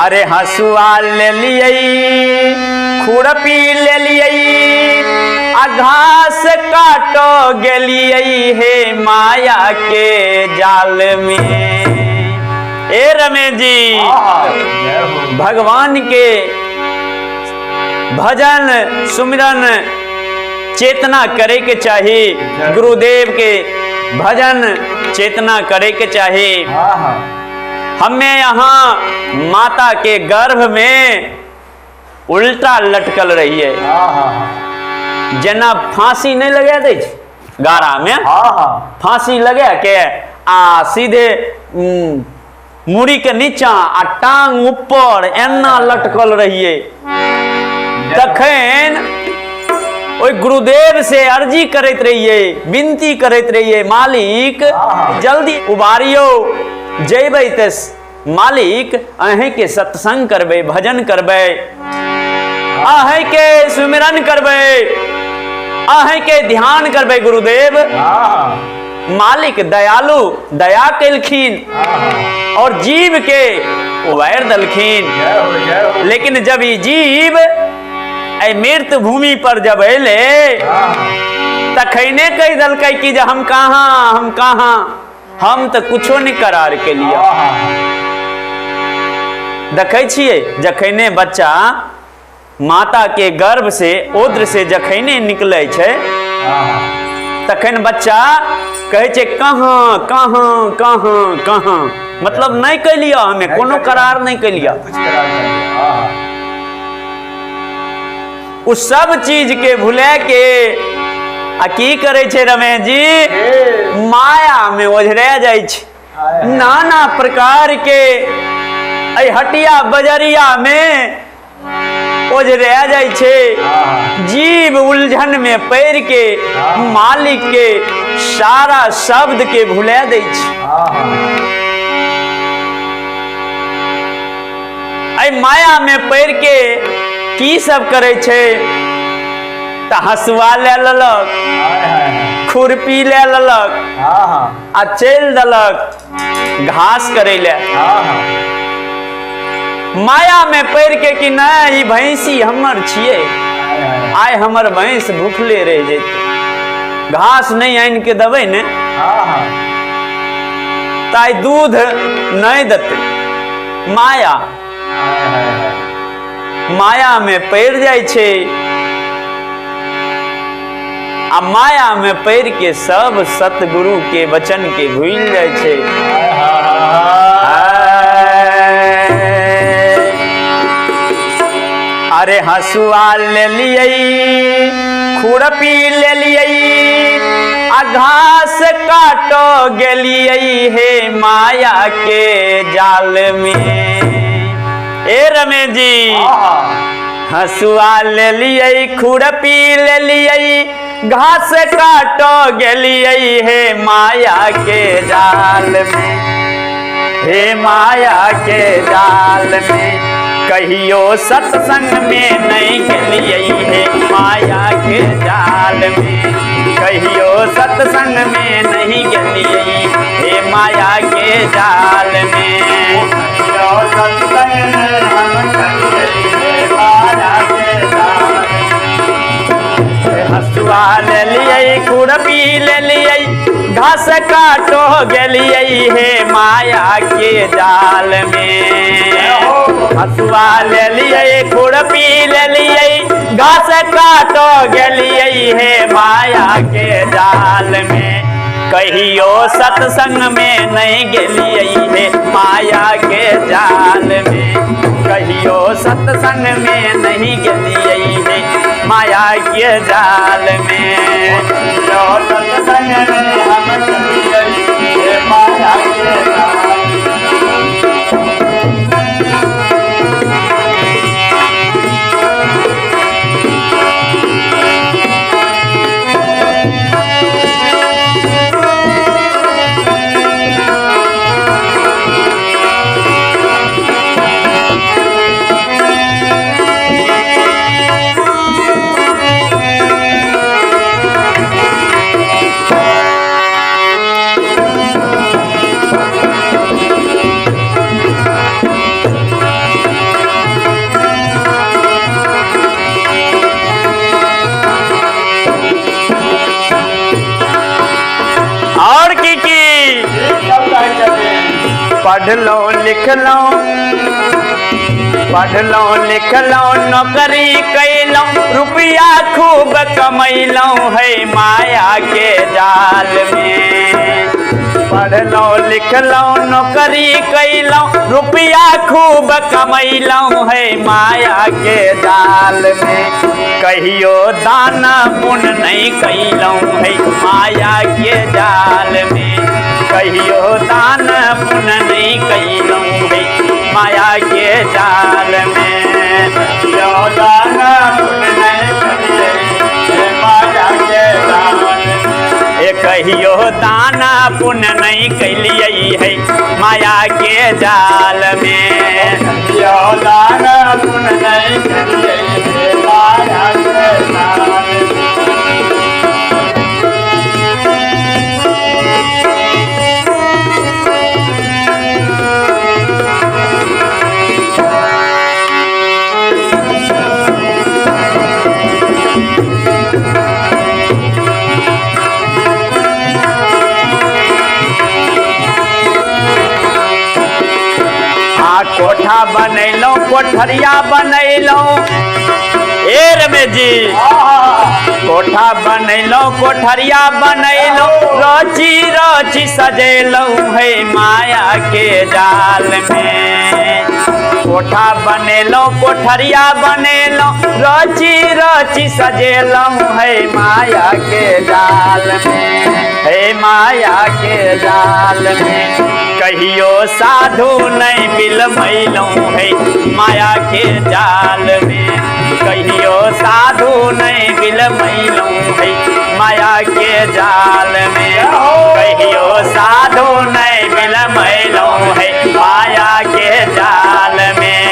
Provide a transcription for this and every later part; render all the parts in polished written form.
अरे हसुआ लेलियै, खुरपी लेलियै, आ घास काटो गेलियै हे माया के जाल में। ए रमेश जी, भगवान के भजन सुमिरन चेतना करे के चाही, गुरुदेव के भजन चेतना करे के चाही। हमें यहाँ माता के गर्भ में उल्टा लटकल रहिए, जेना फांसी नहीं लगा दै छै गारा में, फांसी लगा के आ सीधे मुड़ी के नीचा आ टांग ऊपर एना लटकल रहिए। तखन ओहि गुरुदेव से अर्जी करैत रहिए, विनती करैत रहिए, मालिक जल्दी उबारियो, जेबै तऽ मालिक अहींके सत्संग करबै, भजन करबै, अहींके सुमिरन करबै, अहींके ध्यान करबै। गुरुदेव मालिक दयालु दया केलखिन और जीव के उबारि देलखिन। लेकिन जब ई जीव एहि मृत भूमि पर जब अयलै तखने कहि देलकै कि जे हम कहाँ, हम कहाँ, हम तऽ कुछो नहि करार केलियै। देखै छियै जखने बच्चा माता के गर्भ से उद्र से जखने निकलै छै तखन बच्चा कहै छै कहाँ कहाँ कहाँ कहाँ, मतलब नहि केलियै, हमे कोनो करार नहि केलियै। ओ सब चीज के भुला के आ की करै छै रमेश जी, माया में ओझरा जाइ छै, नाना प्रकार के एहि हटिया बजरिया में ओझरा जाइ छै। जीव उलझन में पड़ि के मालिक के सारा शब्द के भुला दै छै। एहि माया में पड़ि के की सब करै छै तऽ हँसुआ लए लेलक, खुरपी लए लेलक आ चलि देलक घास करै लए। माया में पड़ि के कि नहि ई भैंसी हमर छियै, आइ हमर भैंस भूखले रहि जेतै, घास नहि आनि के देबै ने तऽ आइ दूध नहि देतै। माया माया में पड़ि जाइ छै आ माया में पड़ि के सब सतगुरु के वचन के भूलि जाइ छै। अरे हसुआ लेलियै, खुरपी लेलियै, आ घास काटो गेलियै हे माया के जाल में। ए रमेश जी, हसुआ लेलियै, खुरपी लेलियै, घास काटो गेलियै हे माया के जाल में, हे माया के जाल में। कहियो सत्संग में नहीं गेलियै हे माया के जाल में, कहियो सत्संग में नहीं गेलियै हे माया के जाल में। कहियो सत्संग में हम गेलियै माया के जाल में। हसुआ लेलियै, खुरपी लेलियै, घास काटो गेलियै हे माया के जाल में। हसुआ लेलियै, खुरपी लेलियै, घास काटो गेलियै हे माया के जाल में। कहियो सत्संग में नहीं गेलियै हे माया के जाल में, कहियो सत्संग में नहीं गेलियै हे माया के जाल में। कहियो सत्संग में हम गेलियै हे माया के जाल में। पढ़लहुँ लिखलहुँ, पढ़लहुँ लिखलहुँ, नौकरी कैलहुँ, रुपया खूब कमैलहुँ है माया के जाल में। पढ़लहुँ लिखलहुँ, नौकरी कैलहुँ, रुपया खूब कमैलहुँ है माया के जाल में। कहियो दाना पुण्य नहीं कैलहुँ है माया के जाल में। कहियो दान पुण्य नहीं कैलहुँ है माया के जाल में। कहियो दान पुण्य नहीं कैलियै माया के जाल में। ए कहियो दान पुण्य नहीं कैलियै है माया के जाल में। कहियो दान पुण्य नहीं कैलियै माया के जाल में। आ कोठा बनैलहुँ, कोठरिया बनैलहुँ, ए रमेश जी, कोठा बनैलहुँ, कोठरिया बनैलहुँ, रची रची सजेलहुँ है माया के जाल में। कोठा बनेलहुँ, कोठरिया बनेलहुँ, रची रची सजेलहुँ है माया के जाल में, हे माया के जाल में। कहियो साधु नहीं बिलमैलहुँ है माया के जाल में। कहियो साधु नहीं बिलमैलहुँ है माया के जाल में। कहियो साधु नहीं बिलमैलहुँ है माया के जाल में।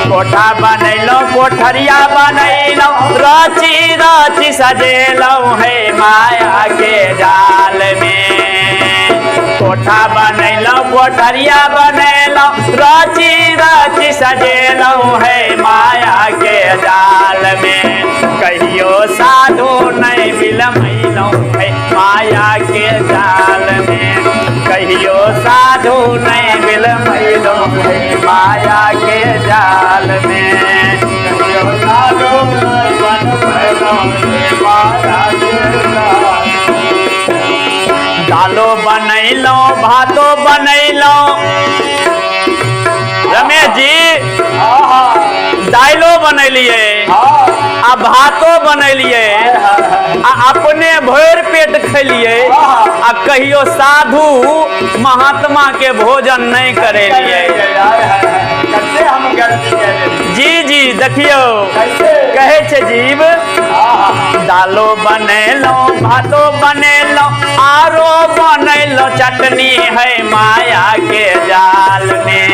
कोठा बनैलहुँ, कोठरिया बनैलहुँ, रची रची सजेलहुँ है माया के जाल में। कोठा बनैलहुँ, कोठरिया बनैलहुँ, रची रची सजेलहुँ है माया के जाल में। कहियो साधु नहीं बिलमैलहुँ है माया के जाल में। कहियो साधु नहीं बिलमैलहुँ है माया के जाल में। कहियो साधु नहीं बिलमैलहुँ है माया के जाल में। दालो बनैलहुँ, भातो बनैलहुँ, रमेश जी दाइलो बनैलियै आ भातो बनैलियै आ अपने भरि पेट खैलियै आ कहियो साधु महात्मा के भोजन नहीं करेलियै। कते हम गलती केलियै। जी जी देखियौ कहै छै जीव, दालो बनेलहुँ, भातो बनेलहुँ, आरो बनेलहुँ चटनी है माया के जाल में।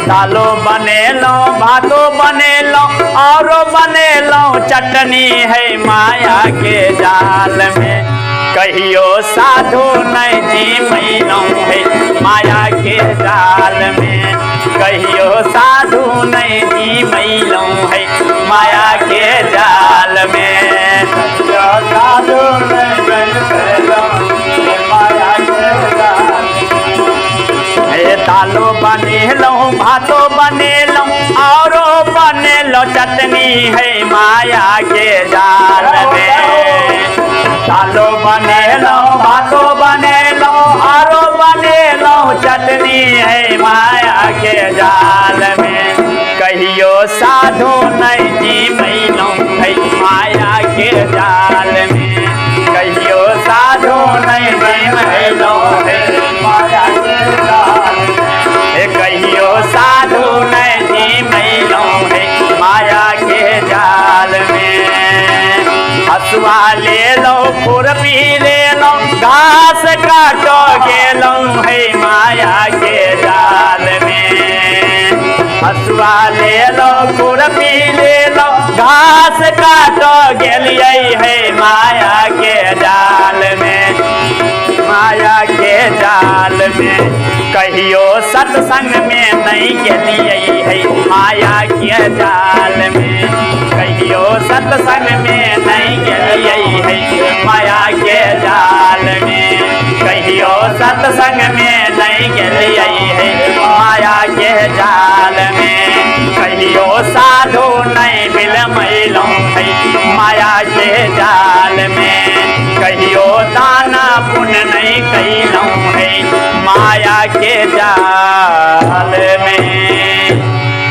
दालो बनेलहुँ, भातो बनेलहुँ, आरो बनेलहुँ चटनी है माया के जाल में। कहियो साधु नहीं जिमैलहुँ है माया के जाल में। कहियो साधु नहीं जिमैलहुँ है माया के जाल में। कहियो साधु नहीं जिमैलहुँ है माया के जाल में। हे दालो बनेलहुँ, भातो बनेलहुँ, आरो बनेलहुँ चटनी है माया के जाल में। दालो बनेलहुँ, भातो बनेलहुँ, आरो बनेलहुँ चटनी है माया के जाल में। कहियो साधु नहीं जिमैलहुँ है माया के जाल में। कहियो साधु नहीं जिमैलहुँ है माया के जाल में। कहियो साधु नहीं जिमैलहुँ है माया के जाल में। हसुआ लेलहुँ, खुरपी लेलहुँ, घास काटो गेलहुँ है माया के जाल में। हसुआ लेलहुँ, खुरपी लेलहुँ, घास काटो गेलियै है माया के जाल में, माया के जाल में। कहियो सत्संग में नहीं गेलियै है माया के जाल में। कहियो सत्संग में नहीं गेलियै है माया के जाल में। कहियो सत्संग में नहीं गेलियै। गेलियै हे माया के जाल में। कहियो साधु नहीं बिलमैलहुँ है माया के जाल में। कहियो दाना पुण्य नहीं कैलहुँ है माया के जाल।